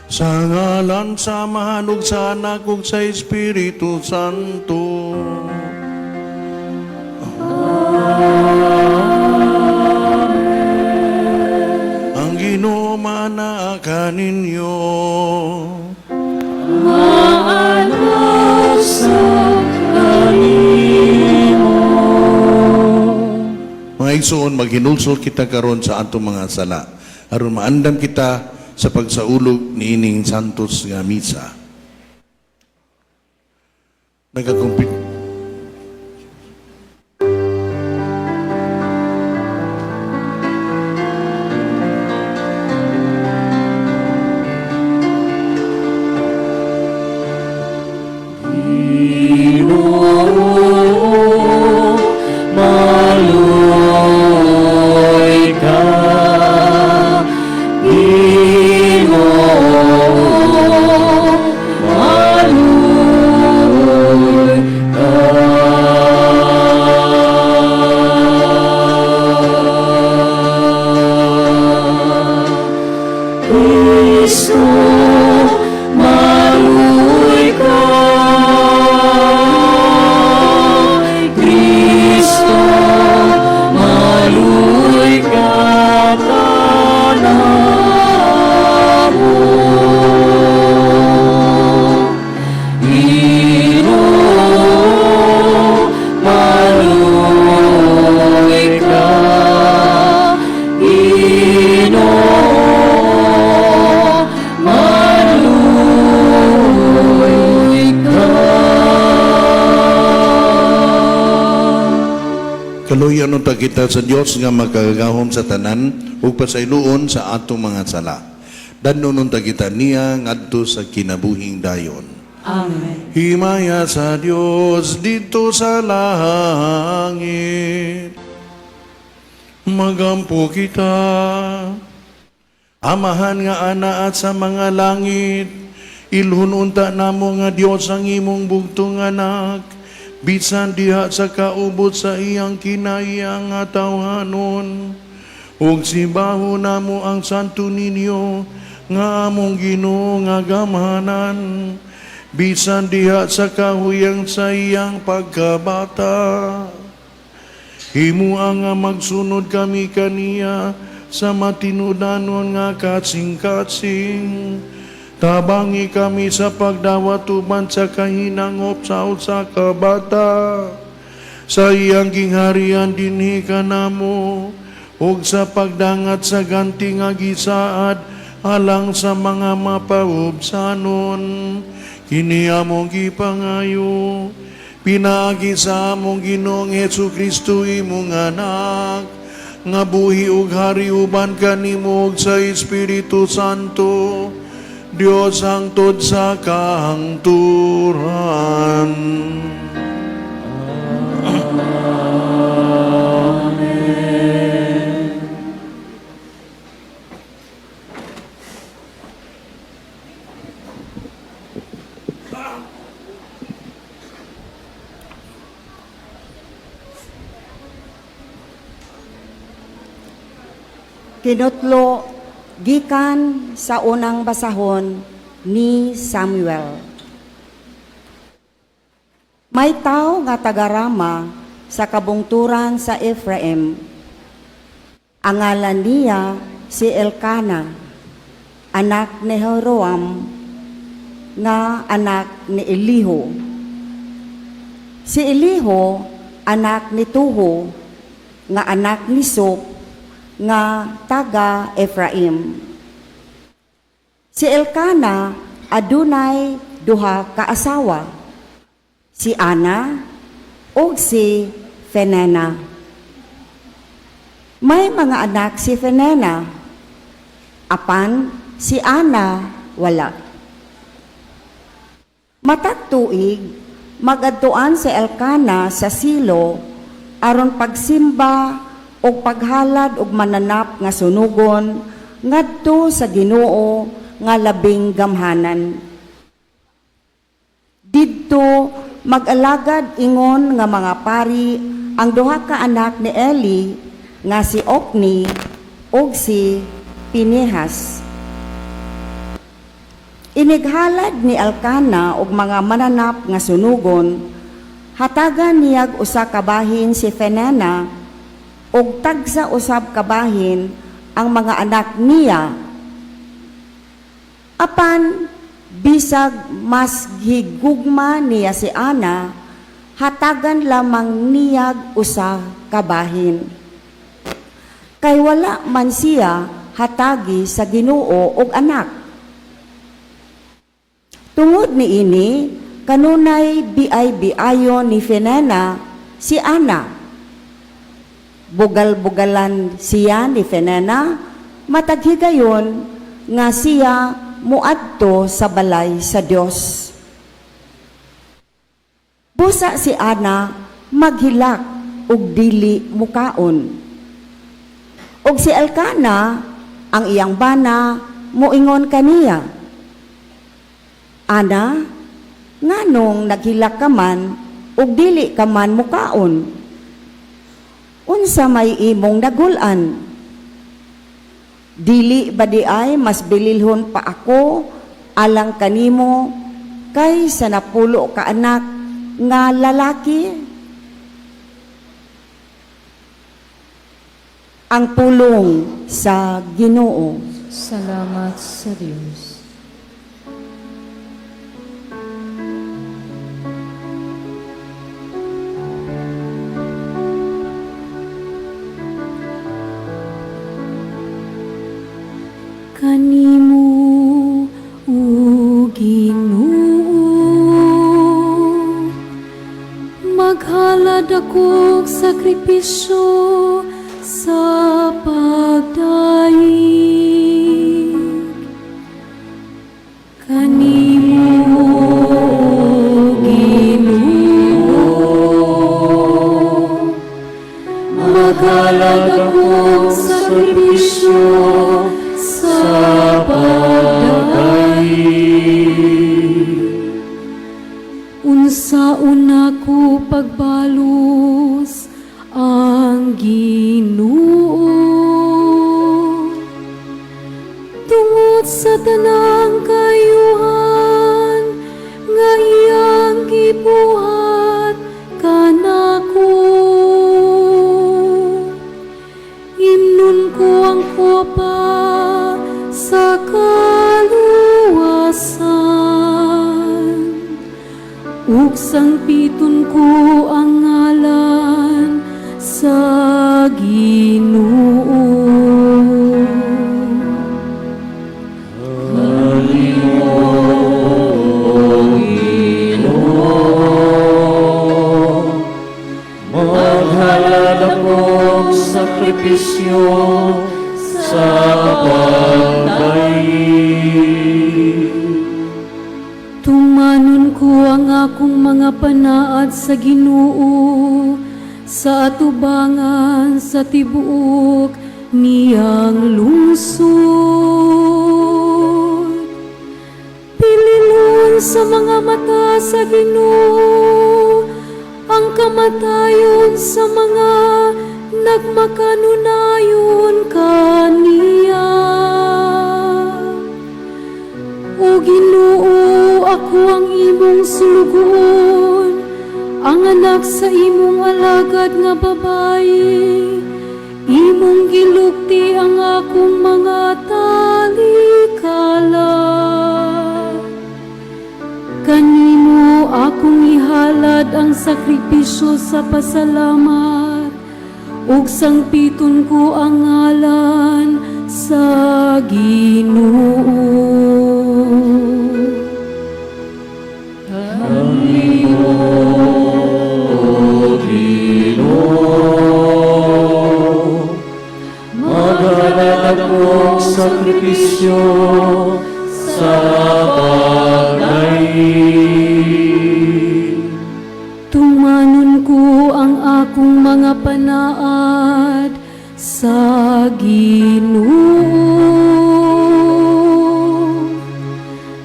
Sa ngalan sa Amahan ug sa Anak ug sa Espiritu Santo. Amen. Ang Ginoo maanaa kaninyo. Maana sa kanimo. Mga igsoon, maghinulsol kita karon sa atong mga sala aron maandam kita sa pagsaulog niining santos nga misa. Nagakumpit Ginoo, maluoy ka. Ginoo, maluoy ka. Kristo, maluoy ka. Kristo, maluoy ka kanamo. Ginoo, maluoy ka. Ginoo, maluoy ka. Kaluyan unta kita sa Dios nga makagagahom sa tanan ug pasayloon sa atong mga sala. Danon unta kita niya ngadto sa kinabuhing dayon. Amen. Himaya sa Dios didto sa langit. Magampo kita. Amahan nga anaa sa mga langit, ilhon unta namo nga Dios ang imong bugtong anak, bisan diha sa kaubot sa iyang kinaiya nga tawhanon. Ug simbahon namo ang Santo Niño nga among Ginoo nga gamhanan, bisan diha sa kahuyang sa iyang pagkabata. Himua nga magsunod kami kaniya sa matinud-anon nga kasing-kasing. Tabangi kami sa pagdawat uban sa kahinangop sa usa ka bata. Sa iyang gingharian dinhi kanamo ug sa pagdangat sa ganti nga gisaad alang sa mga mapaubsanon. Kini among gipangayo pinaagi sa among Ginoong Hesus Kristo, imong anak, nga buhi ug hari uban kanimo ug sa Espiritu Santo, Dios hangtod sa kahangturan. Amen. Kinutlo gikan sa unang basahon ni Samuel. May tao nga taga-Rama sa kabungturan sa Ephraim. Ang ngalan niya si Elkana, anak ni Jeroham, nga anak ni Elihu. Si Elihu, anak ni Tohu, nga anak ni Zuf, nga taga Ephraim. Si Elkana adunay duha ka asawa, si Ana ug si Penina. May mga anak si Penina, apan si Ana wala. Matag tuig, magadtuan si Elkana sa Silo aron pagsimba og paghalad og mananap nga sunugon ngadto sa Ginoo nga labing gamhanan. Didto mag-alagad ingon nga mga pari ang duha ka anak ni Eli nga si Ofni ug si Pinehas. Inighalad ni Elkana og mga mananap nga sunugon, hatagan niyag usa ka bahin si Penina ug tagsa usab ka bahin ang mga anak niya. Apan bisag mas gigugma niya si Ana, hatagan lamang niyag usa ka bahin. Kay wala man siya hatagi sa Ginoo og anak. Tungod niini, kanunay biay-biayon ni Penina si Ana. Bugal-bugalan siya ni Penina, matag higayon nga siya muadto sa balay sa Dios. Busa si Ana maghilak ug dili mukaon. Ug si Elkana, ang iyang bana, moingon kaniya, "Ana, nganong naghilak ka man ug dili ka man mukaon? Unsa may imong nagul-an? Dili ba diay mas bililhon pa ako alang kanimo kay sa 10 ka anak nga lalaki?" Ang pulong sa Ginoo. Salamat sa Dios. Kanimo, o Ginoo, maghalad ako og sakripisyo sa pagdayeg. Kanimo, o Ginoo, maghalad ako og sakripisyo sa pagdayeg. Unsaon nako pagbalos ang Ginoo tungod sa tanang kayuhan nga iyang gibuhat kanako. Imnon ko ang kopa sa kaluwasan ug sangpiton ko ang ngalan sa Ginoo. Kanimo, Ginoo, maghalad akong sakripisyo sa pagdayeg. Tumanon ko ang akong mga panaad sa Ginoo sa atubangan sa tibuok niyang lungsod. Bililhon sa mga mata sa Ginoo ang kamatayon sa mga nagmakanunayon kaniya. O Ginoo, ako ang imong sulugoon, ang anak sa imong alagad nga babayi. Imong gilukti ang akong mga talikala. Kanimo akong ihalad ang sakripisyo sa pasalamat, ug sangpiton ko ang ngalan sa Ginoo. Kanimo, Ginoo, maghalad akong sakripisyo sa pagdayeg. Tumanon ko ang akong mga panaad sa Ginoo.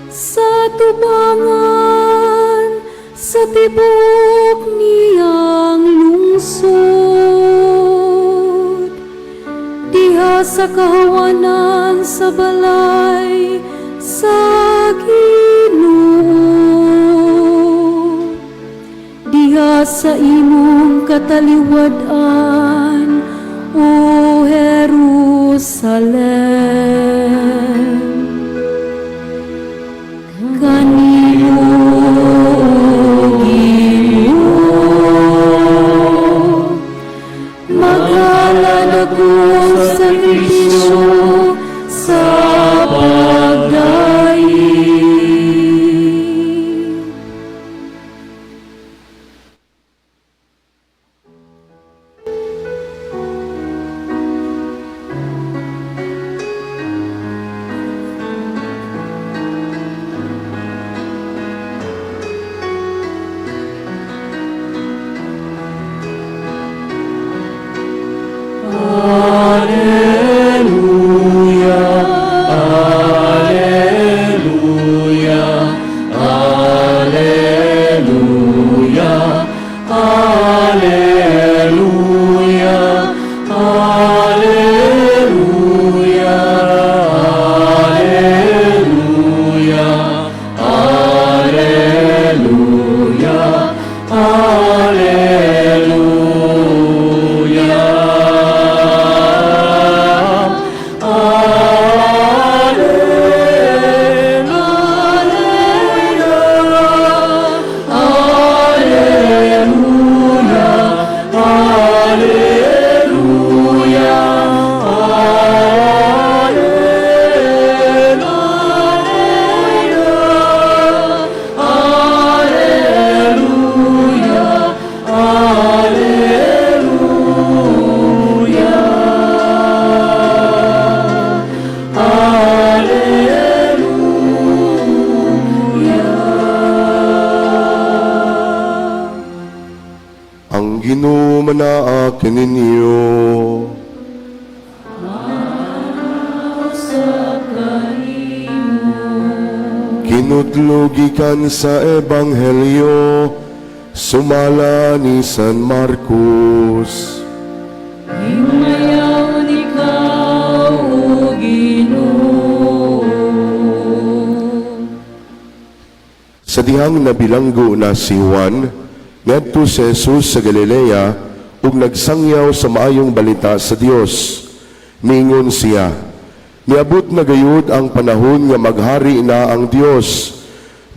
Sa tubangan sa tibuok niyang lungsod, diha sa kahawanan sa balay sa Ginoo. sa imong kataliwad-an, O Jerusalem. Kanimo, Ginoo, maghalad ako sakripisyo sa pagdaig. Ang Ginoo manaa kaninyo. Kinutlo gikan sa Ebanghelyo sumala ni San Marcos. Himayaon ikaw, O Ginoo. Sa dihang nabilanggo na si Juan, ngadto si Jesus sa Galilea ug nagsangyaw sa maayong balita sa Dios. Ningon siya, "Niabot na gayud ang panahon nga maghari na ang Dios.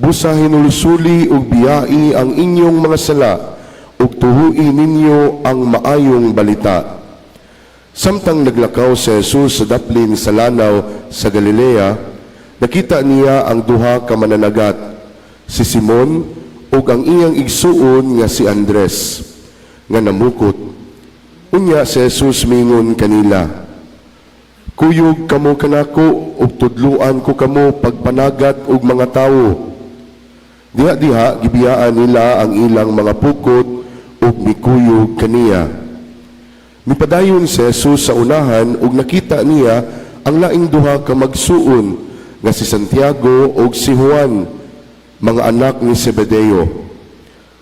Busa hinulsuli ug biyai ang inyong mga sala ug tuhui ninyo ang maayong balita." Samtang naglakaw si Jesus sa daplin sa lanaw sa Galilea, nakita niya ang duha ka mananagat, si Simon ug ang iyang igsuon nga si Andres, nga namukot. Unya si Jesus mingon kanila, "Kuyog kamo kanako ug tudluan ko kamo pagpanagat og mga tawo." Diha-diha gibiyaan nila ang ilang mga pukot ug mikuyog kaniya. Mipadayon si Jesus sa unahan ug nakita niya ang laing duha ka magsuon nga si Santiago ug si Juan, mga anak ni Zebedeo.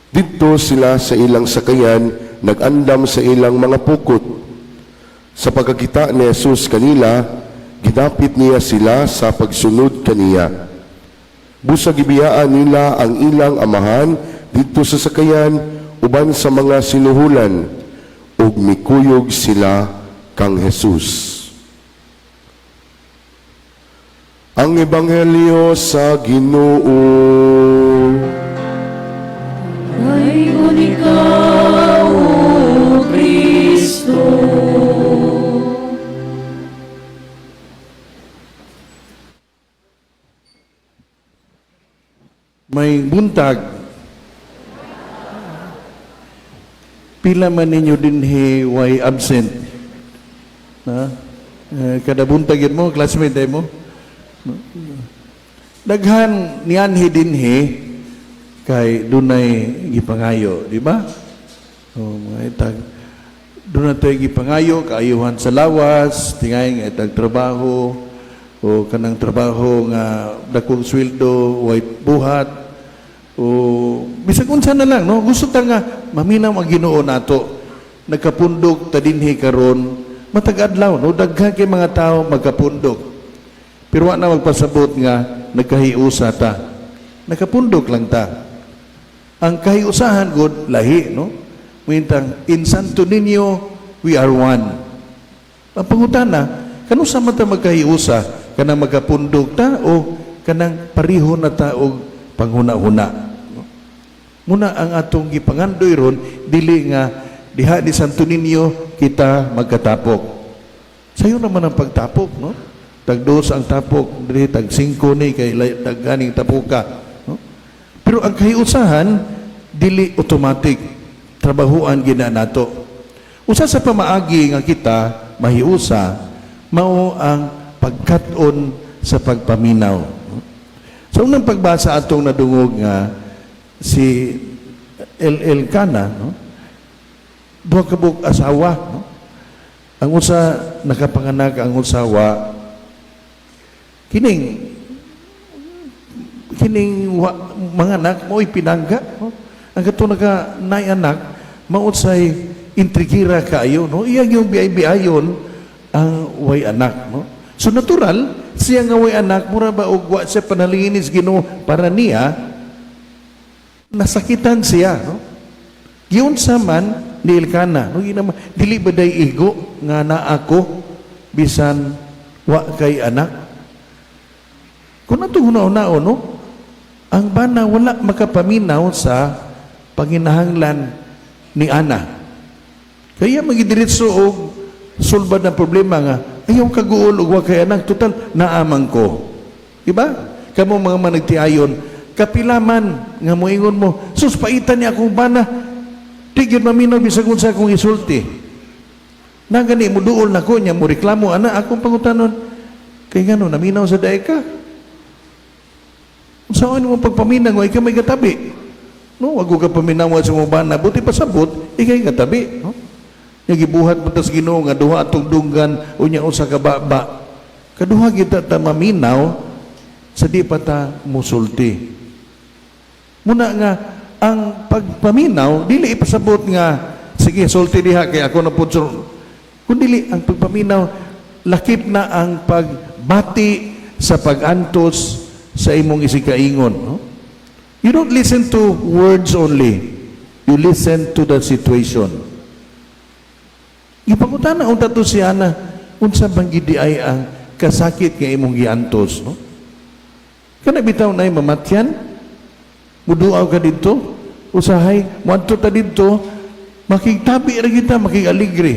Didto sila sa ilang sakayan nag-andam sa ilang mga pukot. Sa pagkakita ni Jesus kanila, gidapit niya sila sa pagsunod kaniya. Busa gibiyaan nila ang ilang amahan didto sa sakayan uban sa mga sinuhulan ug mikuyog sila kang Jesus. Ang Ebanghelyo sa Ginoo. Dayon ikaw, O Kristo. May buntag. Pila man ninyo dinhi way absent? Na? Eh, kada buntag yun mo, classmate mo. Daghan nianhi dinhi kay dunay gipangayo, di ba? Oh, mga itag doon na tayo gipangayo, kaayuhan sa lawas, tingay nga itag trabaho, o kanang trabaho nga dakong sweldo, way buhat, o bisag unsa na lang, no? Gusto ta nga maminaw ang Ginoo nato. Nagkapundok ta dinhi karon, matag adlaw, no? Daghan kay mga tao magkapundok. Pero wa na magpasabot nga nagkahiusa ta. Nakapundok lang ta. Ang kahiusahan gud lahi, no? Mintang in Santo Niño we are one. Ang pangutana, kanusa man ta magkahiusa? Kanang magkapundog ta o kanang pareho na ta og panghuna-huna? No? Muna ang atong gipangandoy ron, dili nga diha ni Santo Niño kita magkatapok. Sayo naman ang pagtapok, no? Tag dos ang tapok, diri tag 5 ni kay daghaning tapoka, no? Pero ang kahiusahan dili automatic. Trabahuan gina nato. Usa sa pamaagi nga kita mahiusa mao ang pagkat-on sa pagpaminaw. Sa unang pagbasa, atong nadungog nga si El Elcana, no? Duha ka buok asawa, no? Ang usa nakapanganak, ang usawa. Kining kining wa, mga anak mo'y pinangga, no? Ang kato naka nay anak mao say intrigira kaayo, no? Iyang yung biay-biayon ang way anak, no? So natural siya nga way anak, mura ba og wa siya panalinginis Ginoo para niya, nasakitan siya, no? Giunsa man ni Elcana, no? Ginama, dili ba day igo nga naa ko bisan wa kay anak? Kung atong huna-hunaon, no, ang bana wala makapaminaw sa panginahanglan ni Ana. Kaya magidiretso og sulbad ng problema nga ayaw kaguol og wa kay anak, total naamang ko. Diba? Kamo mga managtiayon, kapila man nga moingon mo, "Sus, paitan niya akong bana. Di gyud maminaw bisag unsa akong isulti. Na gani mo duol nako niya mo reklamo ana." Akong pangutanon, kay ngano naminaw sa dae ka? Unsaon mo pagpaminaw nga ikaw may katabi? No, wag ka paminaw sa imong bana, buti pasabot ikay katabi, no? Nya gibuhat mo tas Ginoo nga duha atong dunggan unya usa ka baba. Kaduha kita ta maminaw sa di pa ta musulti. Muna nga ang pagpaminaw dili ipasabot nga sige sulti diha kay ako na pud. Kun dili ang pagpaminaw, lakip na ang pagbati sa pagantos sa imong isikaingon, no? You don't listen to words only. You listen to the situation. Ipangutana unta to si Ana, unsa bang gidi ay ang kasakit nga imong giantos, no? Kana bitaw nay mamatyan, muduaw ka didto, usahay, muadto ta didto, makigtabi ra kita, makigaligre.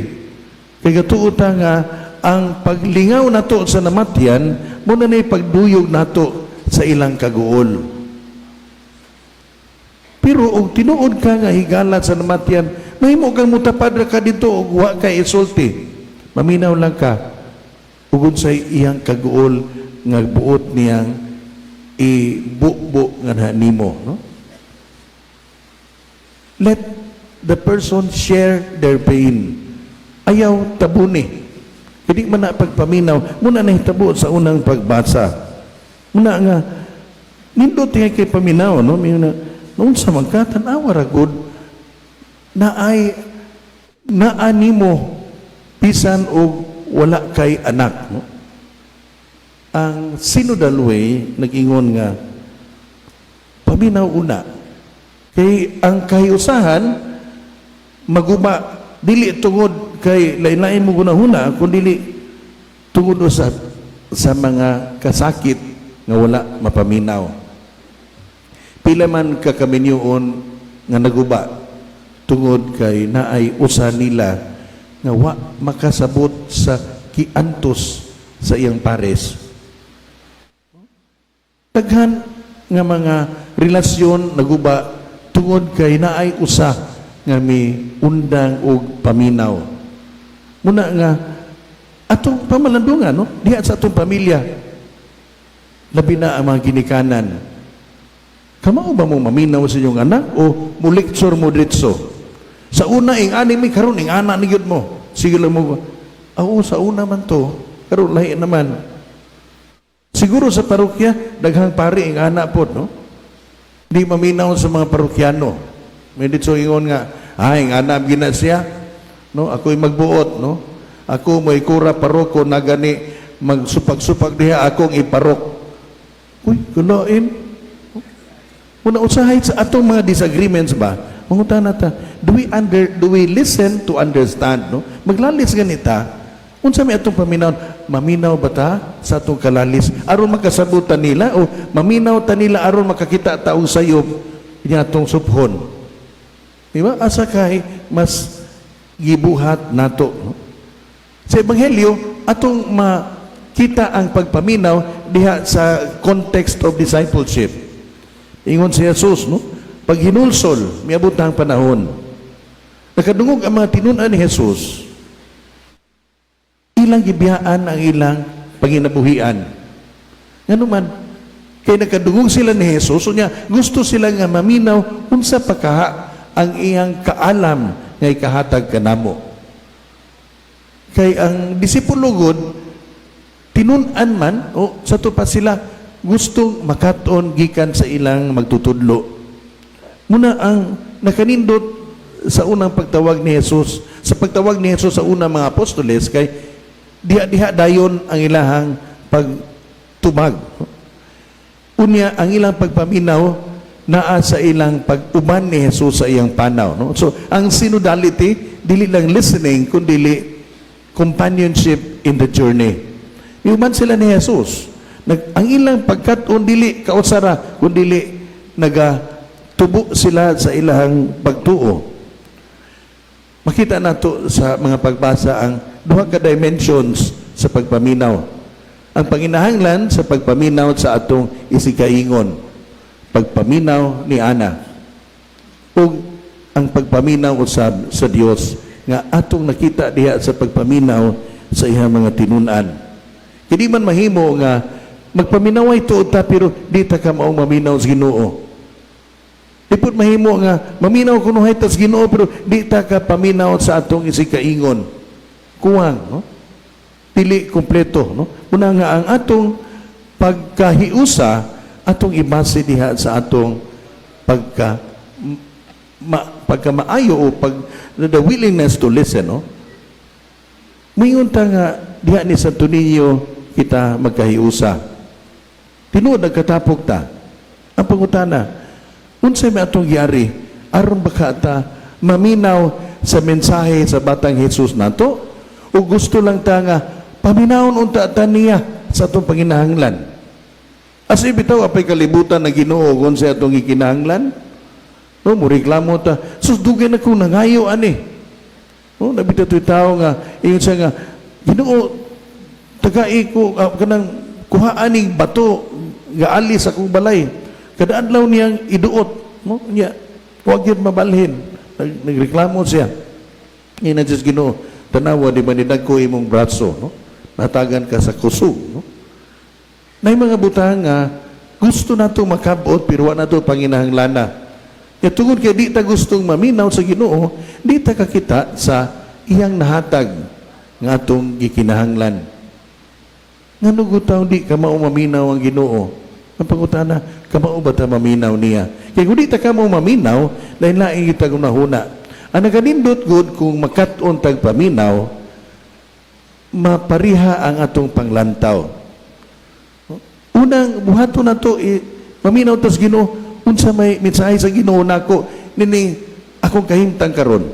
Kay gatuo ta nga ang paglingaw nato sa namatyan, muna na'y pagduyog nato sa ilang kaguol. Pero og tinuod ka nga higala sa namatyan, mahimo kang mutapad ra ka dito og wa kay isulti. Maminaw lang ka ug unsay iyang kaguol nga buot niyang ibubo nga nimo, no? Let the person share their pain. Ayaw tabuni. Hindi man na pagpaminaw, muna na hitabo sa unang pagbasa. Muna nga nindot kay paminaw, no? Muna, noon sa magka, tan-awa ra gud na ay naanimo bisan og wala kay anak, no? Ang synodal way nag-ingon nga paminaw una kay ang kahiusahan maguba dili tungod kay lain-lain mo gunahuna, kun dili tungod sa mga kasakit nga wala mapaminaw. Pila man ka kaminyoon nga naguba tungod kay naay usa nila nga wa makasabot sa kiantos sa iyang pares. Daghan nga mga relasyon naguba tungod kay naay usa nga mi undang og paminaw. Muna nga atong pamalandungan, no, diha sa atong pamilya, labi na ang mga ginikanan. Kamao ba mo maminaw sa inyong anak o mo lecture mo diretso? Sa una ing ani mi, karon ing ana ni gyud mo. Sige lang mo. Oo, sa una man to. Karon lahi naman. Siguro sa parokya, daghang pari ing ana pod, no? Di maminaw sa mga parokyano. May ditso ingon nga, ay, ing ana gina siya. No, ako'y magbuot, no? Ako mo'y kura paroko na gani magsupag-supag diha akong iparok. Uy, kulain. Una, usahay sa atong mga disagreements ba, mangutana ta, do we listen to understand, no? Maglalis ganita, unsa may atong paminaw? Maminaw ba ta sa atong kalalis aron makasabot ta nila o maminaw ta nila aron makakita ta og sayop niya atong suphon? Di ba? Asa kay mas gibuhat nato, no? Sa Ebanghelyo, atong makita ang pagpaminaw diha sa context of discipleship. Ingon si Jesus, no? Pag hinulsol, miabot na ang panahon. Nakadungog ang mga tinun-an ni Jesus, ilang gibiyaan ang ilang panginabuhian. Ngano man, kay nakadungog sila ni Jesus, unya gusto sila nga maminaw unsa pa kaha ang iyang kaalam nga ikahatag kanamo. Kay ang disipulo gud tinun-an man o sa pa sila gustong makat-on gikan sa ilang magtutudlo. Muna ang nakanindot sa unang pagtawag ni Jesus, sa pagtawag ni Jesus sa unang mga apostoles, kay diha-diha dayon ang ilahang pagtubag. Unya ang ilang pagpaminaw naa sa ilang pag-uban ni Jesus sa iyang panaw, no? So ang synodality, dili lang listening kundi companionship in the journey. Iuban sila ni Jesus. Ang ilang pagkat-on dili kausara kundi nagatubo sila sa ilang pagtuo. Makita nato sa mga pagbasa ang duha ka dimensions sa pagpaminaw. Ang panginahanglan sa pagpaminaw sa atong isigkaingon, pagpaminaw ni Ana. Ug ang pagpaminaw usab sa Dios nga atong nakita diha sa pagpaminaw sa iyang mga tinun-an. Kini man mahimo nga magpaminaway tuod ta pero di ta ka maong maminaw sa Ginoo. Di pud mahimo nga maminaw kunuhay ta sa Ginoo pero di ta ka paminaw sa atong isigkaingon. Kuwang, no? Dili kompleto, no? Una nga ang atong pagkahiusa atong ibase diha sa atong pagka maayo o pag the willingness to listen, no? Moingon ta nga diha ni Santo Niño kita magkahiusa. Tinuod nagkatapok ta. Ang pangutana, unsay may atong giari aron baka ta maminaw sa mensahe sa batang Jesus nato o gusto lang ta nga paminawon unta ta niya sa atong panginahanglan? As bitaw apay kalibutan na Ginoo kung sa atong gikinahanglan? No, mo reklamo ta. Sus, dugay na kong nangayo ani. No, nabita to'y tao nga ingon siya nga, "Ginoo, tagai ko kanang kuhaan aning bato nga ali sa akong balay." Kada adlaw niyang iduot, no? Niya, wag yun mabalhin. Nagreklamo siya. Ingon sa Ginoo, "Tanawa, di ba nidagko imong braso, no? Natagan ka sa kusog, no?" Nay mga butang nga gusto nato makabot pero wa nato panginahanglana. Ya tungod kay di ta gustong maminaw sa Ginoo, di ta kakita sa iyang nahatag nga atong gikinahanglan. Ngano gutaw di ka mao maminaw ang Ginoo? Ang pangutana, kamao ba ta maminaw niya? Kay kung di ta kamo maminaw, lain-lain kita gunahuna. Ang nakanindot gud kung makat-on tag paminaw, mapariha ang atong panglantaw. Unang buhaton nato maminaw tas Ginoo, unsa may mensahe sa Ginoo nako nining akong kahimtang karon.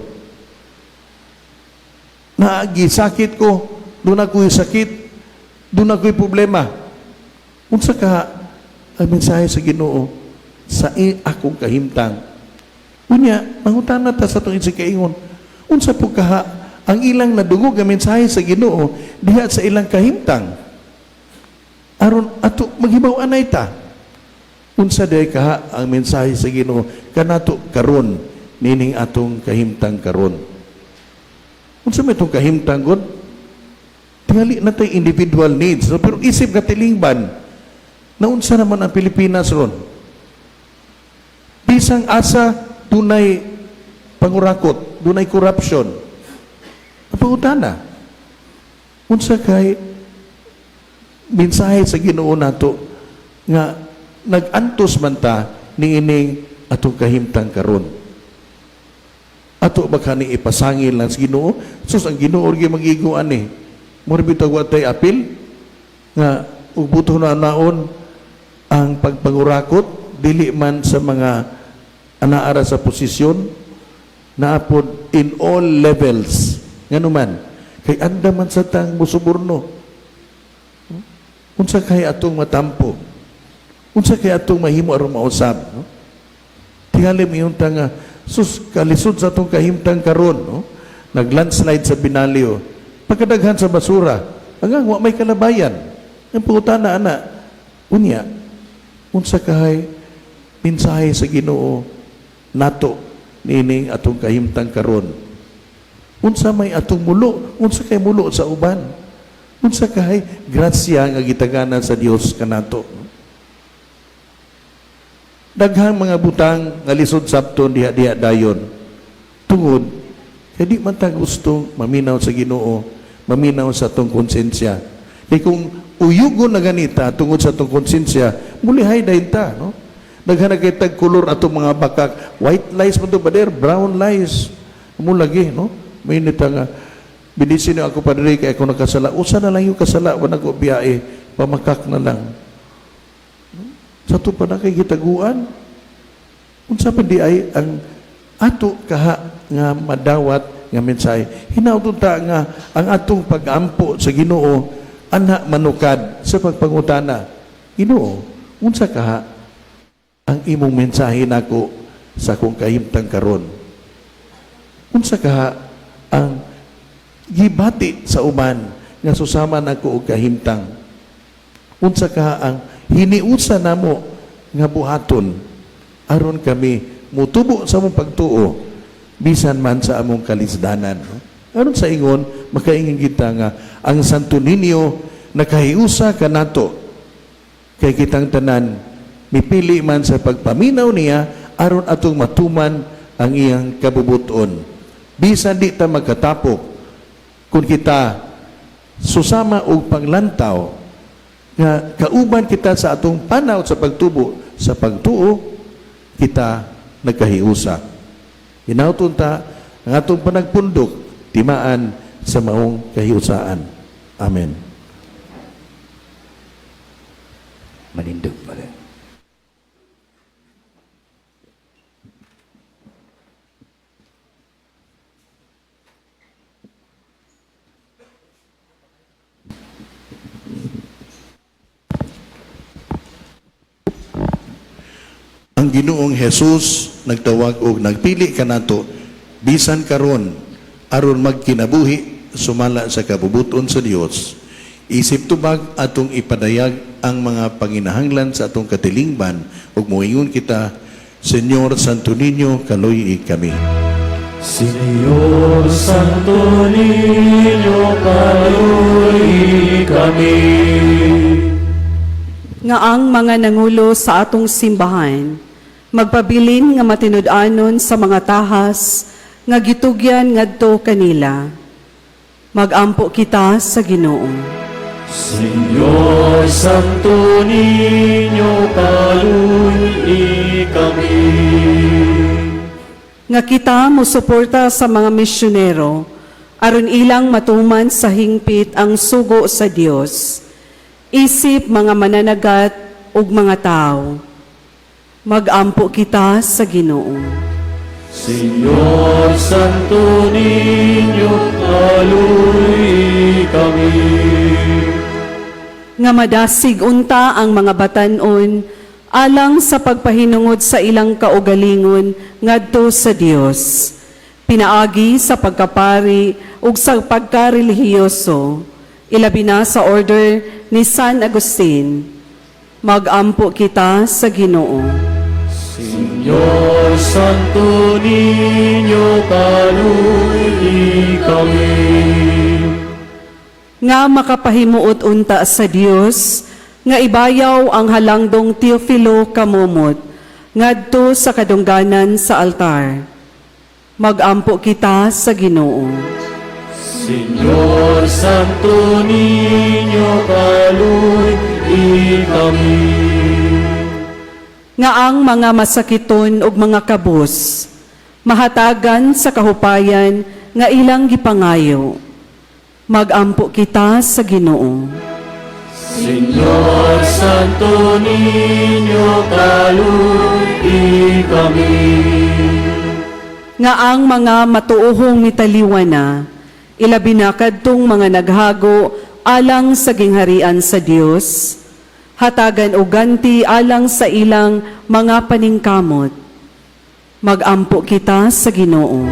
Naagi sakit ko, duna ko'y sakit, duna ko'y problema. Unsa ka ang mensahe sa Ginoo sa akong kahimtang? Unya, mangutana ta sa atong kaingon. Unsa po kaha ang ilang nadungog nga mensahe sa Ginoo diha sa ilang kahimtang? Aron ato maghibaw anay ta. Unsa day kaha ang mensahe sa Ginoo kanato karon nining atong kahimtang karon? Unsa may itong kahimtang god? Tingali na tay individual needs, no? Pero isip katilingban, naunsa naman ang Pilipinas ron? Bisang asa, dunay pangurakot, dunay corruption. Ang pangutana, unsa kay mensahe sa Ginoo nato nga nag-antos man ta niining atong kahimtang karon? Ato ba kani ipasangil lang sa Ginoo? Sus, ang Ginoo gyud magigo ani. Mura bitaw wa tay apil nga ug buto na naon ang pagpangurakot. Dili man sa mga anaara sa posisyon, naapod in all levels. Nganuman, kay anda man sa tang musuborno. Unsa kay atong matampo? Unsa kay atong mahimo aron mausab, no? Tingali mo yung nga, sus, kalisod sa atong kahimtang karon, no? Nag-landslide sa Binalio. Pagkadaghan sa basura, hanggang wa may kalabayan. Ang pangutana, ana, unya, unsa kahay mensahe sa Ginoo nato nining atong kahimtang karon? Unsa may atong mulo? Unsa kay mulo sa uban? Unsa kahay grasya nga gitaganan sa Dios kanato? Daghang mga butang nga lisod sabton diha-diha dayon. Tungod kay di man ta gusto maminaw sa Ginoo, maminaw sa atong konsensya. Kay kung uyugon na ganita tungod sa atong konsensya, mulihay dayon ta, no? Daghan na kay tag kolor atong mga bakak, white lies man to bader, brown lies. Mo lagi, no? May nita nga binisin ako, padre, kay ako nakasala. Usa na lang yung kasala, wala ko biyahe, pamakak na lang. Sa ato pa na kay gitaguan. Unsa pa di ay ang ato kaha nga madawat nga mensahe? Hinaut ta nga ang atong pag-ampo sa Ginoo ana manukad sa pagpangutana. Ginoo, unsa kaha ang imong mensahe nako sa akong kahimtang karon? Unsa kaha ang gibati sa uban nga susama nako og kahimtang? Unsa kaha ang hiniusa namo nga buhaton aron kami mutubo sa among pagtuo bisan man sa among kalisdanan, no? Aron sa ingon makaingon kita nga ang Santo Niño nakahiusa kanato kay kitang tanan mipili man sa pagpaminaw niya aron atong matuman ang iyang kabubuton. Bisan di ta magkatapok, kung kita susama og panglantaw nga kauban kita sa atong panaw sa pagtubo sa pagtuo, kita nagkahiusa. Hinauton ta ang atong panagpundok timaan sa maong kahiusaan. Amen. Manindog pa rin. Ang Ginoong Jesus nagtawag og nagpili kanato bisan karon aron magkinabuhi sumala sa kabubuton sa Dios. Isip tubag atong ipadayag ang mga panginahanglan sa atong katilingban ug moingon kita, Señor Santo Niño, kaluy-i kami. Señor Santo Niño, kaluy kami. Nga ang mga nangulo sa atong simbahan magpabilin nga matinud-anon sa mga tahas nga gitugyan ngadto kanila. Magampo kita sa Ginoo. Señor Santo Niño, kaluy kami. Nga kita mosuporta sa mga misyonero aron ilang matuman sa hingpit ang sugo sa Dios. Isip mga mananagat ug mga tao. Magampo kita sa Ginoo. Señor Santo Niño, kaluy kami. Nga madasig unta ang mga batan-on alang sa pagpahinungod sa ilang kaugalingon ngadto sa Dios, pinaagi sa pagkapari ug sa pagkarelihiyoso, ilabi na sa order ni San Agustin. Magampo kita sa Ginoo. Señor Santo Niño, kaluy kami. Nga makapahimuot unta sa Dios nga ibayaw ang halangdong Teofilo Camomot ngadto sa kadungganan sa altar. Magampo kita sa Ginoo. Señor Santo Niño, kaluy kami. Nga ang mga masakiton ug mga kabus mahatagan sa kahupayan nga ilang gipangayo. Magampo kita sa Ginoo. Señor Santo Niño, kalui kami. Nga ang mga matuohong mitaliwa na, ilabi na kadtong mga naghago alang sa gingharian sa Dios, hatagan og ganti alang sa ilang mga paningkamot. Magampo kita sa Ginoo.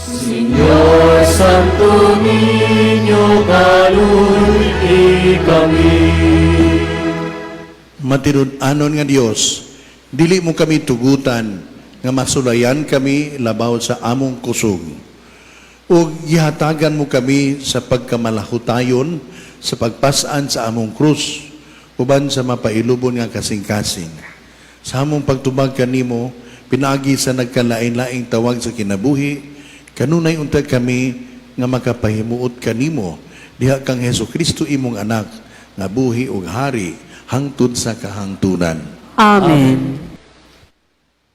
Señor Santo Niño, kalui kami. Matinud-anon nga Dios, dili mo kami tugutan nga masulayan kami labaw sa among kusog. Ug gihatagan mo kami sa pagkamalahutayon sa pagpasan sa among krus uban sa mapailubon nga kasing-kasing. Sa among pagtubag kanimo, pinaagi sa nagkalain-laing tawag sa kinabuhi, kanunay unta kami nga makapahimuot kanimo diha kang Hesus Kristo imong anak nga buhi ug hari hangtod sa kahangtunan. Amen.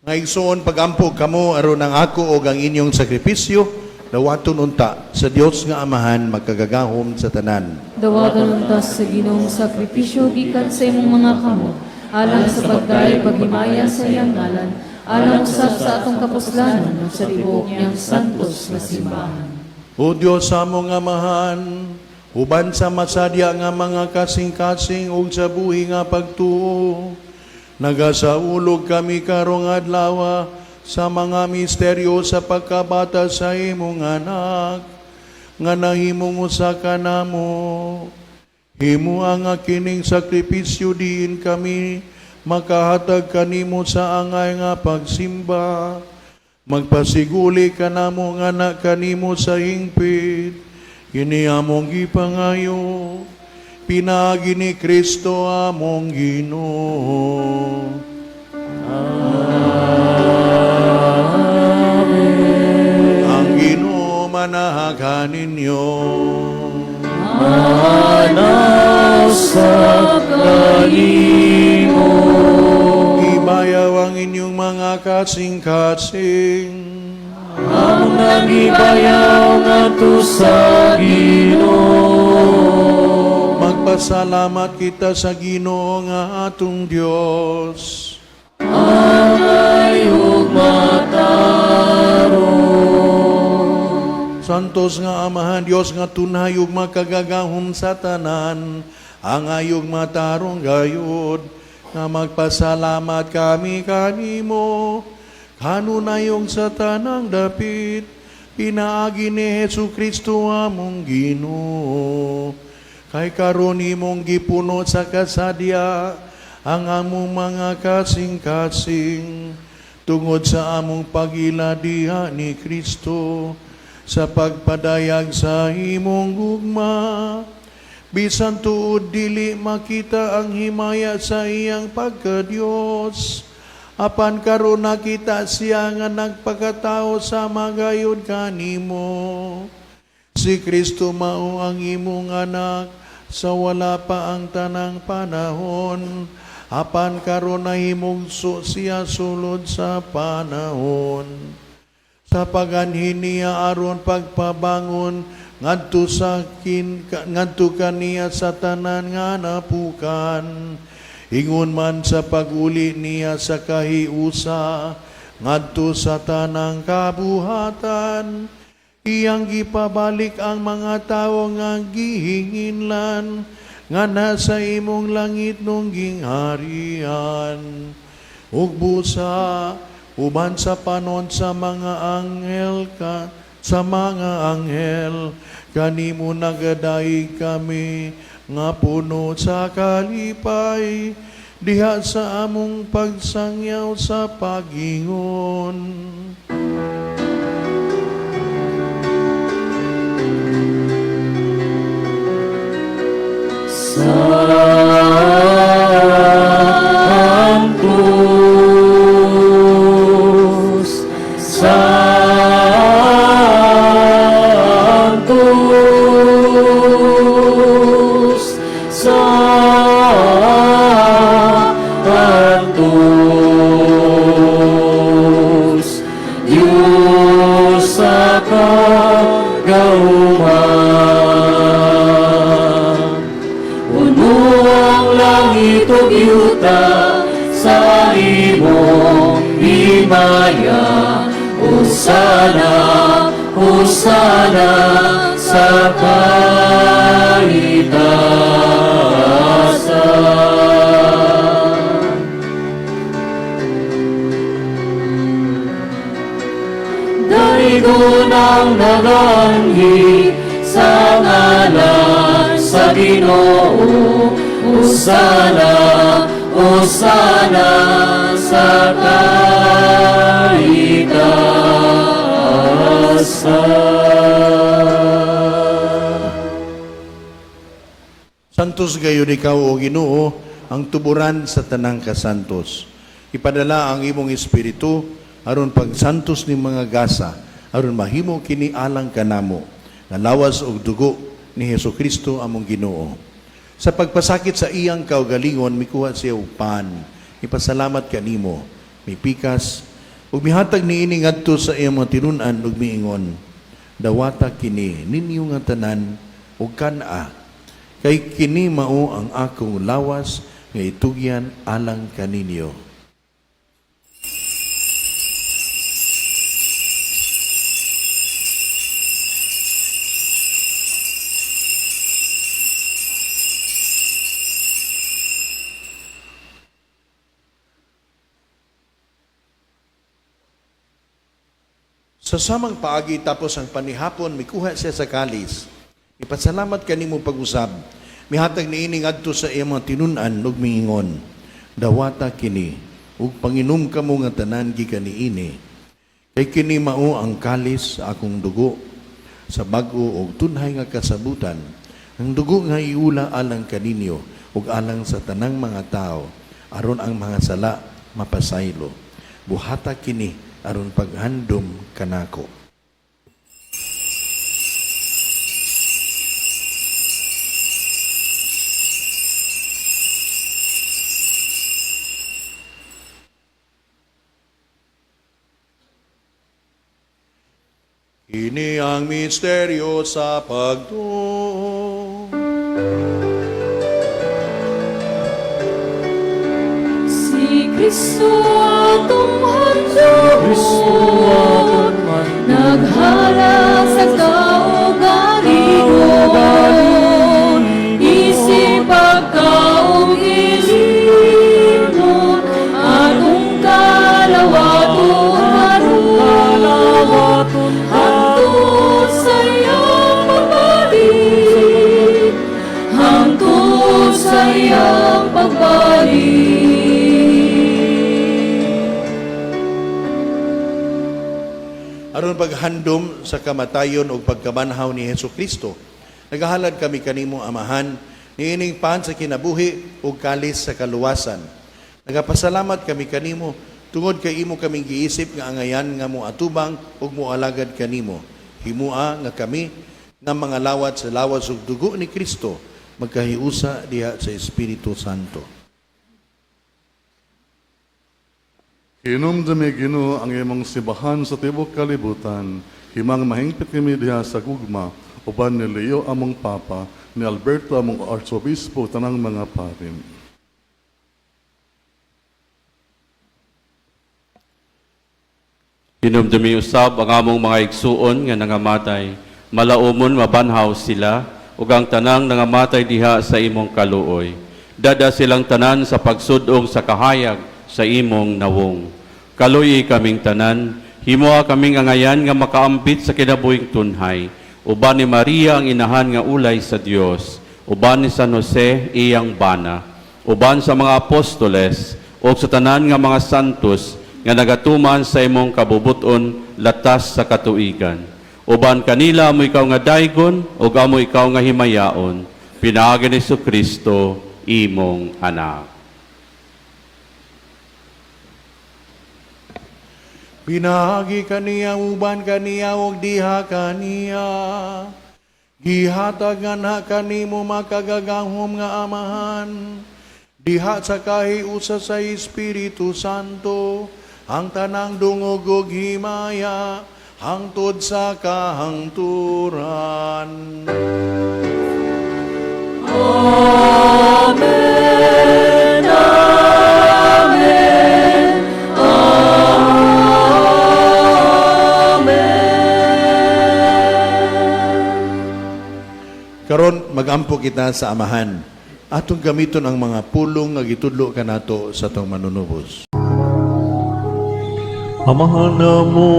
Nga igsoon, pagampo kamo aron ang ako og ang inyong sakripisyo dawaton unta sa Dios nga Amahan makagagahom sa tanan. Dawaton unta sa Ginoong sakripisyo gikan sa imong mga kamot, alang sa pagdayeg paghimaya sa iyang ngalan, alang usab sa atong kapuslanan ug sa tibuok niyang santos nga simbahan. O Dios among Amahan, uban sa masadya nga mga kasing-kasing ug sa buhi nga pagtuo, nagasaulog kami karong adlaw sa mga misteryo sa pagkabata sa imong anak, nga nahimong usa kanamo. Himua nga kining sakripisyo diin kami makahatag kanimo sa angay nga pagsimba. Magpasiguli kanamo nga anak kanimo sa hingpit. Kini among gipangayo, pinaagi ni Kristo among Ginoo. Amen. Ang Ginoo manahagan ninyo. Usab kanimo. Ibayaw ang inyong mga kasing-kasing. Among nagibayaw ngadto sa Ginoo. Magpasalamat kita sa Ginoo nga atong Dios. Angay ug matarong. Santos nga Amahan, Dios nga tunhay ug makagagahom sa tanan, angay ug matarong gayud nga magpasalamat kami kanimo, kanunayong sa tanang dapit, pinaagi ni Hesu Kristo among Ginoo. Kay karon imong gipuno sa kasadya ang among mga kasing-kasing tungod sa among pag-ila diha ni Kristo sa pagpadayag sa imong gugma. Bisan tuod dili makita ang himaya sa iyang pagka-Dios, apan karon nakita siya nga nagpakatao sama gayud kanimo. Si Kristo mao ang imong anak sa wala pa ang tanang panahon, apan karon nahimugso siya sulod sa panahon. Sa paganhi niya aron pagpabangon ngadto kaniya sa tanan nga napukan, ingon man sa paguli niya sa kahiusa ngadto sa tanang kabuhatan. Iyang gipabalik ang mga tawo nga gihinginlan nga nasa imong langitnong gingharian. Ug busa uban sa panon sa mga anghel, kanimo nagadayeg kami nga puno sa kalipay diha sa among pagsangyaw sa pagingon. Sanctus, Sanctus, Sanctus. imong himaya. Hosana, Hosana sa kaitaasan. Daygon ang nagaanhi sa ngalan sa Ginoo. Hosana, Hosana sa kaitaasan. Santos gayud ikaw, O Ginoo, ang tuburan sa tanang kasantos. Ipadala ang imong espiritu aron pagsantos ni mga gasa, aron mahimo kini alang kanamo, nga lawas ug dugo ni Hesukristo among Ginoo. Sa pagpasakit sa iyang kaugalingon, mikuha siya og pan. Ipasalamat kanimo, mipikas, ug mihatag niini ngadto sa iyang mga tinun-an ug miingon, "Dawata kini ninyo nga tanan ug kan-a, kay kini mao ang akong lawas nga itugyan alang kaninyo." Sa samang paagi tapos ang panihapon, mikuha siya sa kalis. Ipasalamat kanimo pag-usab. Mihatag niini ngadto sa iyang mga tinun-an ug miingon, "Dawata kini ug panginom kamo nga tanan gikan niini. Kay kini mao ang kalis sa akong dugo sa bag-o ug tunhay nga kasabutan. Ang dugo nga iula alang kaninyo ug alang sa tanang mga tao aron ang mga sala mapasaylo. Buhata kini aron paghandom kanako." Kini ang misteryo sa pagtuo. Si Kristo atong handumon, naghalad sa kaugalingon, isip pagkaugilingon, atong kalawaton karon, hangtod sa iyang pagbalik, hangtod sa iyang pagbalik. Aron paghandom sa kamatayon ug pagkabanhaw ni Hesus Kristo, nagahalad kami kanimo, Amahan, niining pan sa kinabuhi ug kalis sa kaluwasan. Nagapasalamat kami kanimo tungod kay imo kaming giisip nga angayan nga moatubang ug moalagad kanimo. Himua nga kami nga mga lawat sa lawas ug dugo ni Kristo magkahiusa diha sa Espiritu Santo. Hinumdumi, Ginoo, ang imong simbahan sa tibuok kalibutan. Himang mahingpit kami diha sa gugma, uban ni Leo among Papa, ni Alberto among Arsobispo, tanang mga pari. Hinumdumi usab ang among mga igsuon nga nangamatay. Malaumon mabanhaw sila ug ang tanang nangamatay diha sa imong kaluoy. Dada silang tanan sa pagsud-ong sa kahayag sa imong nawong. Kaluyi kaming tanan, himoa kaming angayan nga makaambit sa kinabuhing tunhay. Uban ni Maria ang inahan nga ulay sa Dios, uban ni San Jose iyang bana, uban sa mga apostoles ug sa tanan nga mga santos nga nagatuman sa imong kabubuton latas sa katuigan. Uban kanila amo ikaw nga daygon ug amo ikaw nga himayaon. Pinaagi ni Kristo imong anak. Pinaagi kaniya, uban kaniya ug diha kaniya, gihatag nganha kanimo, makagagahom nga Amahan, diha sa kahiusa sa Espiritu Santo, ang tanang dungog ug himaya hangtod sa kahangturan. Amen. Amen. Magampo kita sa Amahan. Atong gamiton ang mga pulong nga gitudlo kanato sa atong manunubos. Amahan namo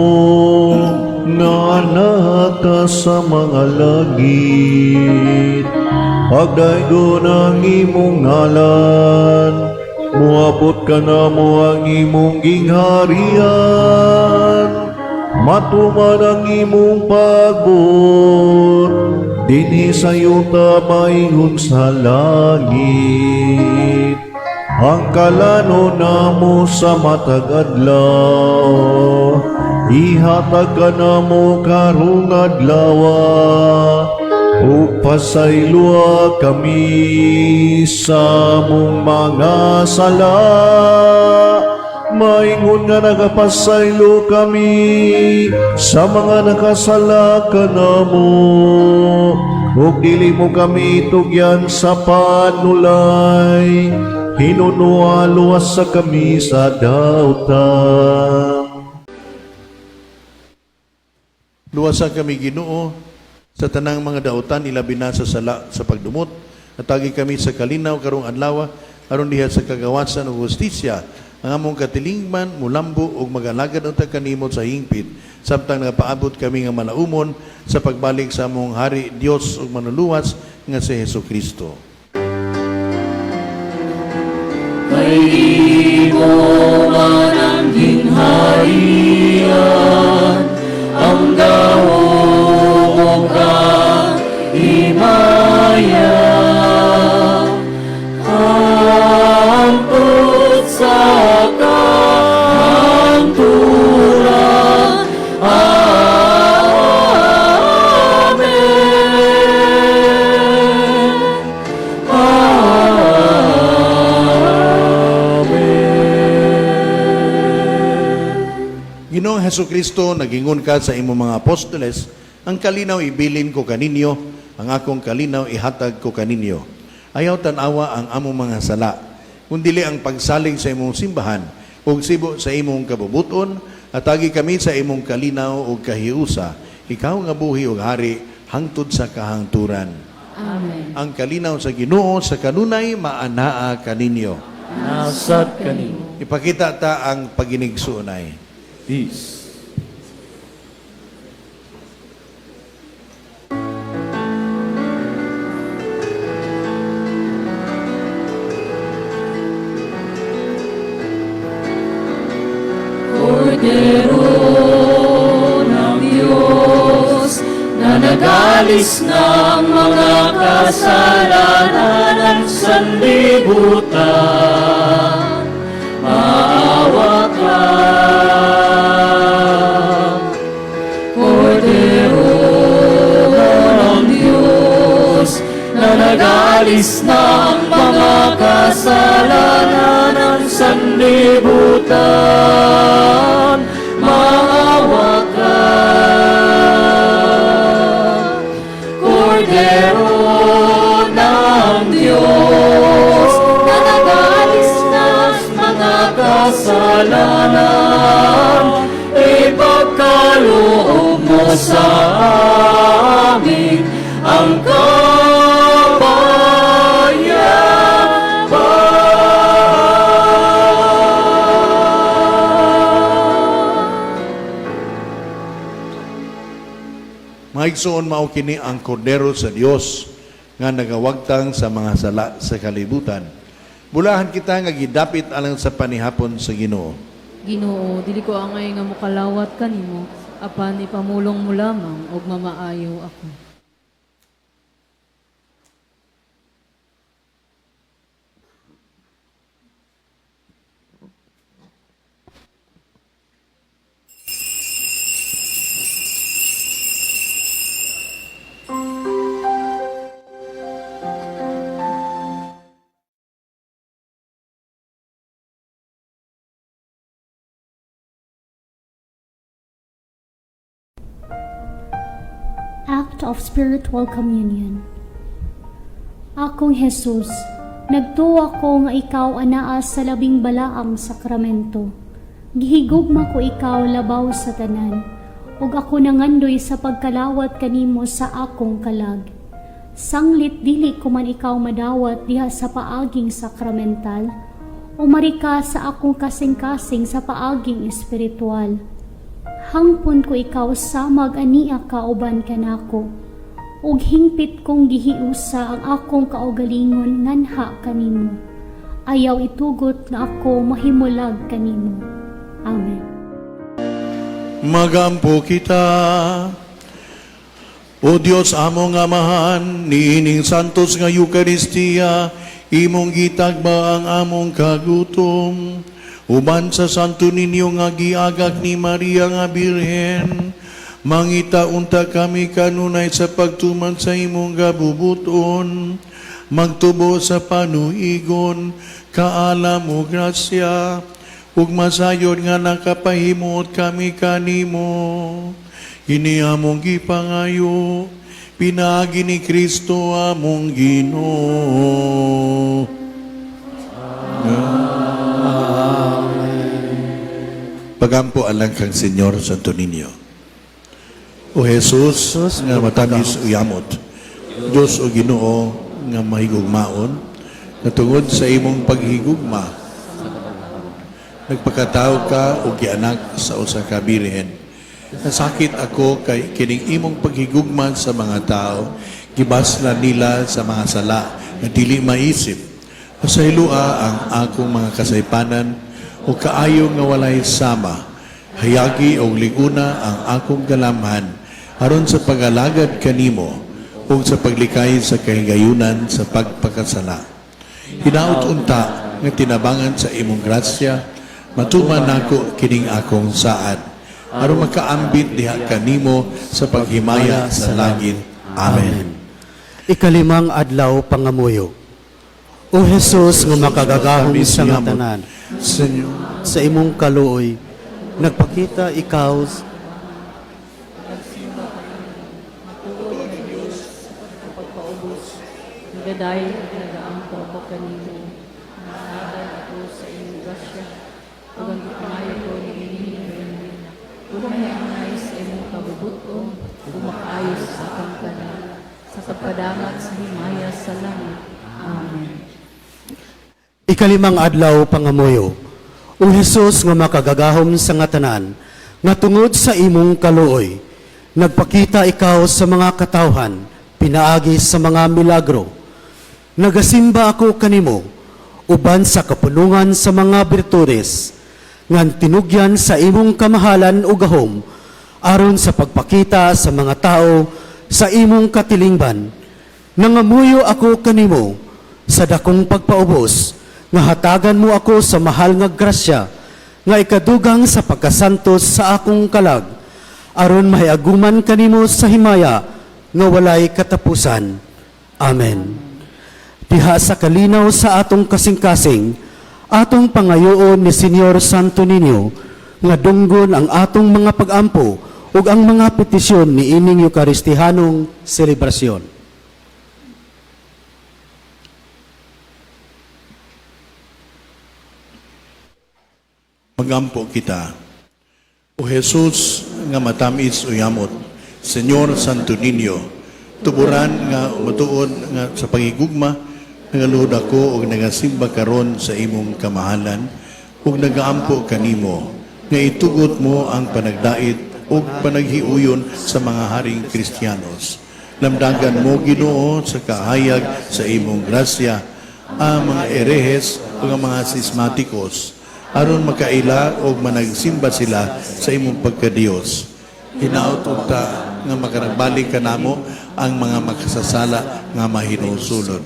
nga naa ka sa mga langit, pagdaygon ang imong ngalan, muabot kanamo ang imong gingharian, matuman ang imong pagbuot, dinhi sa yuta maingon sa langit. Ang kalanon namo sa matag adlaw, ihatag kanamo karong adlaw, ug pasayloa kami sa among mga sala, maingon nga nagapasaylo kami sa mga nakasala kanamo, ug dili mo kami tugyan sa panulay, hinunoa luwasa kami sa dautan. Luwasa kami, Ginoo, sa tanang mga dautan, ilabi na sa sala sa pagdumot. Hatagi kami sa kalinaw karong adlaw, aron diha sa kagawasan ug hustisya ang among katilingban mulambo ug magalagad unta kanimo sa hingpit, samtang nagapaabot kami nga malaumon sa pagbalik sa among hari Dios ug manluluwas nga si Hesus Kristo. Kay imo man ang gingharian, ang gahom ug ang himaya, hangtod sa kahangturan. Amen. Amen. Ginoong Hesus Kristo, nagingon ka sa imong mga apostoles, "Ang kalinaw ibilin ko kaninyo, ang akong kalinaw ihatag ko kaninyo." Ayaw tan-awa ang among mga sala, kundili ang pagsalig sa imong simbahan, ug sibo sa imong kabubuton, hatagi kami sa imong kalinaw ug kahiusa, ikaw nga buhi ug hari hangtod sa kahangturan. Amen. Ang kalinaw sa Ginoo sa kanunay maanaa kaninyo. Nasad kanimo. Ipakita ta ang paginigsuonay. Peace. Kordero ng Diyos na nagalis ng mga kasalanan ng sanlibutan, maawa ka. Kordero ng Diyos na nagalis ng mga kasalanan ng sanlibutan, maawa ka. Kordero ng Diyos na nagalis ng mga kasalanan, ipagkaloob mo sa amin ang kapayapaan. Mga igsoon, mao kini ang kordero sa Dios nga nagawagtang sa mga sala sa kalibutan. Bulahan kita nga gidapit alang sa panihapon sa Ginoo. Ginoo, dili ko angay nga mokalawat kanimo, apan ipamulong mo lamang ug mamaayo ako. Act of Spiritual Communion. Akong Jesus, nagtuo ko nga ikaw anaa sa labing balaang sakramento. Gihigugma ko ikaw labaw sa tanan, ug ako nangandoy sa pagkalawat kanimo sa akong kalag. Sanglit dili ko man ikaw madawat diha sa paaging sakramental, umari ka sa akong kasing-kasing sa paaging espiritual. Hangpon ko ikaw samag ania ka uban kanako, ug hingpit kong gihiusa ang akong kaugalingon nganha kanimo. Ayaw itugot nga ako mahimulag kanimo. Amen. Magampo kita. O Dios among Amahan, niining santos nga Eukaristiya, imong gitagba ang among kagutom. Uban sa Santo Niño nga giagak ni Maria nga Birhen, mangita unta kami kanunay sa pagtuman sa imong gabubuton, magtubo sa panuigon, kaalam o grasya, ug masayod nga nakapahimuot kami kanimo. Kini among gipangayo, pinaagi ni Kristo among Ginoo. Amen. Pagampo alang kang Señor Santo Niño. O Jesus, nga matamis ug yamot, Diyos o Ginoo nga mahigugmaon, nga tungod sa imong paghigugma, nagpakatao ka og gianak sa usa ka birhen. Nasakit ako kay kining imong paghigugma sa mga tao, gibasla nila sa mga sala nga dili maisip. Pasayloa ang akong mga kasaypanan o kaayo nga walay sama. Hayagi og liguna ang akong galamhan aron sa pag-alagad kanimo ug sa paglikay sa kahigayunan sa pagpakasala. Hinaut unta nga tinabangan sa imong grasya, matuman nako kining akong saad aron makaambit diha kanimo sa paghimaya sa langit. Amen. Ikalimang adlaw pangamuyo. O Jesus nga makagagahom sa nga tanan, Senyor, sa imong kaluoy, nagpakita ikaw Pagpaubos, nagadayon ug nagaampo ako kanimo, naghatag ako sa imong grasya, ug ang gipangayo ko niini kung angay sa imong kabubuton, ug makaayo sa akong tanan, sa pagpadamat sa himaya sa langit. Amen. Ikalimang adlaw pangamuyo. O Jesus nga makagagahom sa nga tanan, nga tungod sa imong kaluoy, nagpakita ikaw sa mga katawhan, pinaagi sa mga milagro. Nagasimba ako kanimo, uban sa kapunungan sa mga birtudes, ngan tinugyan sa imong kamahalan ug gahom, aron sa pagpakita sa mga tao sa imong katilingban. Nangamuyo ako kanimo sa dakong pagpaubos, nga hatagan mo ako sa mahal nga grasya, nga ikadugang sa pagkasantos sa akong kalag, aron mahiaguman kanimo sa himaya nga walay katapusan. Amen. Diha sa kalinaw sa atong kasing-kasing, atong pangayoon ni Senyor Santo Niño, nga dunggon ang atong mga pagampo ug ang mga petisyon ni ining Eukaristihanong selebrasyon. Magampo kita. O Jesus nga matamis o yamot, Señor Santo Niño, tuburan nga matuod nga sa pangigugma, nangaluhod ako og nagasimba karon sa imong kamahalan ug nagaampo kanimo nga itugot mo ang panagdait ug panaghiuyon sa mga haring Kristiyanos. Lamdagan mo, Ginoo, sa kahayag sa imong grasya ang mga erehes ug ang mga sismatikos aron makaila og managsimba sila sa imong pagkadiyos. Hinaut unta nga makaragbalik kanamo ang mga makasasala nga mahinulsulon.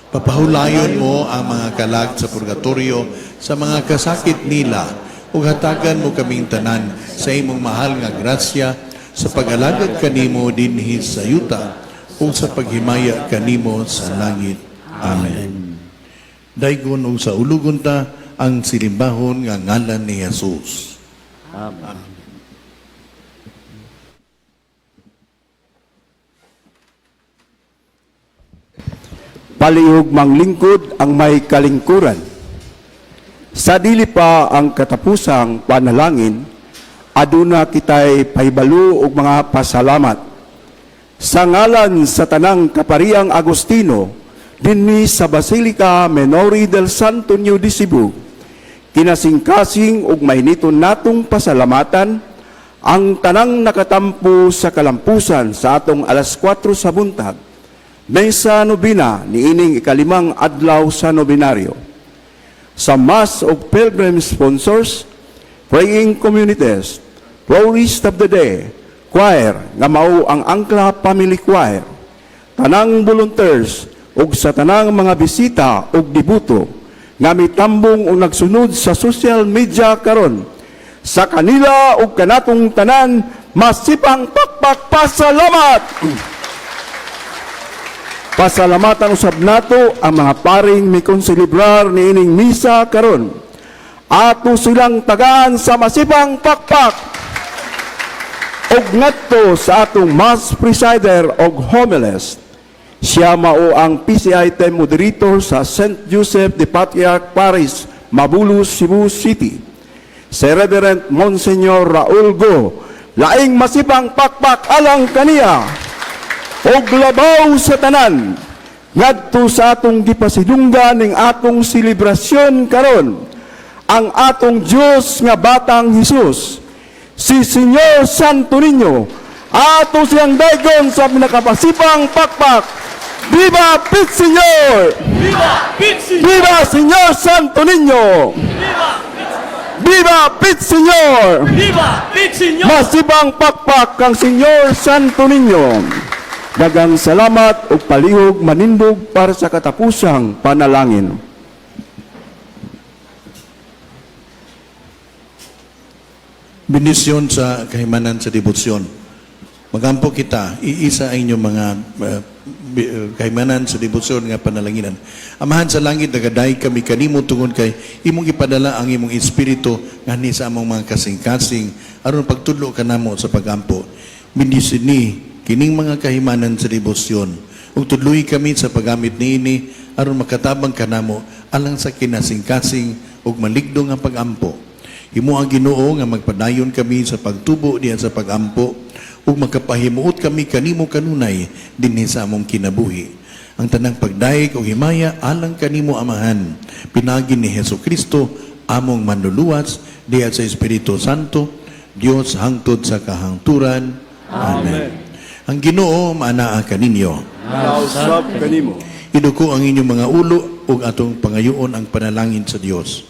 Papahulayon mo ang mga kalag sa purgatorio sa mga kasakit nila ug hatagan mo kaming tanan sa imong mahal nga grasya sa pag-alagad kanimo dinhi sa yuta ug sa paghimaya kanimo sa langit. Amen. Daygon ug sa ulugon ta ang silimbahon nga ngalan ni Jesus. Amen. Palihog manglingkod ang may kalingkuran. Sa dili pa ang katapusang panalangin, aduna kitay pahibalo og mga pasalamat. Sa ngalan sa tanang kapariang Agustino, dinhi sa Basilica Minore del Santo Niño de Cebu, kinasingkasing ug mainiton natong pasalamatan ang tanang nakatampo sa kalampusan sa atong alas 4 sa buntag, Mesa Nobina niining ikalimang adlaw sa nobenaryo. Sa Mass of Pilgrim Sponsors, Praying Communities, Florist of the Day, Choir nga mao ang Angkla Family Choir, tanang volunteers ug sa tanang mga bisita ug debuto nga mitambong o nagsunod sa social media karon, sa kanila ug kanatong tanan, masipang pakpak pasalamat. Pasalamatan usab nato ang mga paring mikonselebrar niining misa karon. Ato silang tagaan sa masipang pakpak. Og ngadto sa atong mass presider og homilist. Siya mao ang PCI team moderator sa St. Joseph the Patriarch Parish, Mabolo, Cebu City. Si Reverend Monsignor Raul Go. Laing masipang pakpak alang kaniya. Og labaw sa tanan, ngadto sa atong gipasidunggan ning atong selebrasyon karon, ang atong Dios nga batang Hesus, si Señor Santo Niño, ato siyang daygon sa pinakapasipang pakpak. Viva Pit Señor! Viva Pit Señor! Viva Señor Santo Niño! Viva Pit Señor! Viva Pit Señor! Masibang pakpak kang Señor Santo Niño. Daghang salamat ug palihog manindog para sa katapusang panalangin. Bendisyon sa kahimanan sa debosyon. Magampo kita, iisa ang inyong mga kahimanan sa debosyon nga panalanginan. Amahan sa langit, nagaday kami kanimo tungod kay imong ipadala ang imong espiritu nganhi sa among mga kasing-kasing aron pagtudlo kanamo sa pagampo. Bendisyon ni kining mga kahimanan sa debosyon ug tudloy kami sa paggamit niini aron makatabang kanamo alang sa kinasing-kasing ug maligdo nga pagampo. Himo ang Ginoo nga magpadayon kami sa pagtubo diyan sa pagampo ug makapahimuot kami kanimo kanunay dinhi sa among kinabuhi. Ang tanang pagdayeg ug himaya alang kanimo Amahan, pinaagi ni Hesus Kristo among manluluwas diha sa Espiritu Santo, Dios hangtod sa kahangturan. Amen. Ang Ginoo maanaa kaninyo. Kausap kanimo. Iduko ang inyong mga ulo ug atong pangayoon ang panalangin sa Dios.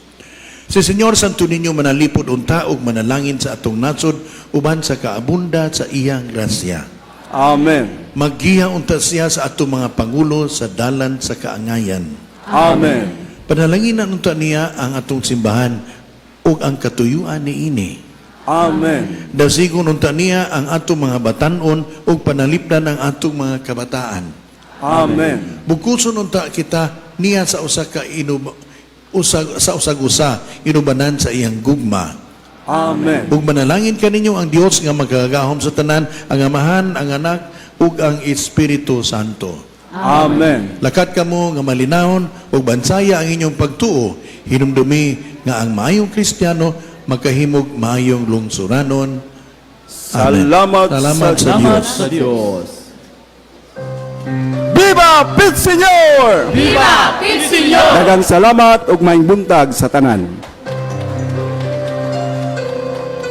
Si Señor Santo Niño manalipod unta ug manalangin sa atong nasod uban sa kaabunda sa iyang grasya. Amen. Maggiya unta siya sa atong mga pangulo sa dalan sa kaangayan. Amen. Panalanginan unta niya ang atong simbahan ug ang katuyuan niini. Amen. Dasigon unta niya ang atong mga batan-on ug panalipdan ang atong mga kabataan. Amen. Bugkuson unta kita niya sa usa ka sa usag-usa inubanan sa iyang gugma. Amen. Ug manalangin kaninyo ang Dios nga magagahom sa tanan, ang Amahan, ang Anak ug ang Espiritu Santo. Amen. Lakat kamo nga malinahon ug bansaya ang inyong pagtuo, hinumdumi nga ang maayong Kristiyano makahimog maayong lungsuranon. Amen. Salamat, Salamat sa Salamat Dios. sa Dios. Viva Pit Señor! Viva Pit Señor! Daghang salamat ug maayong buntag sa tanan.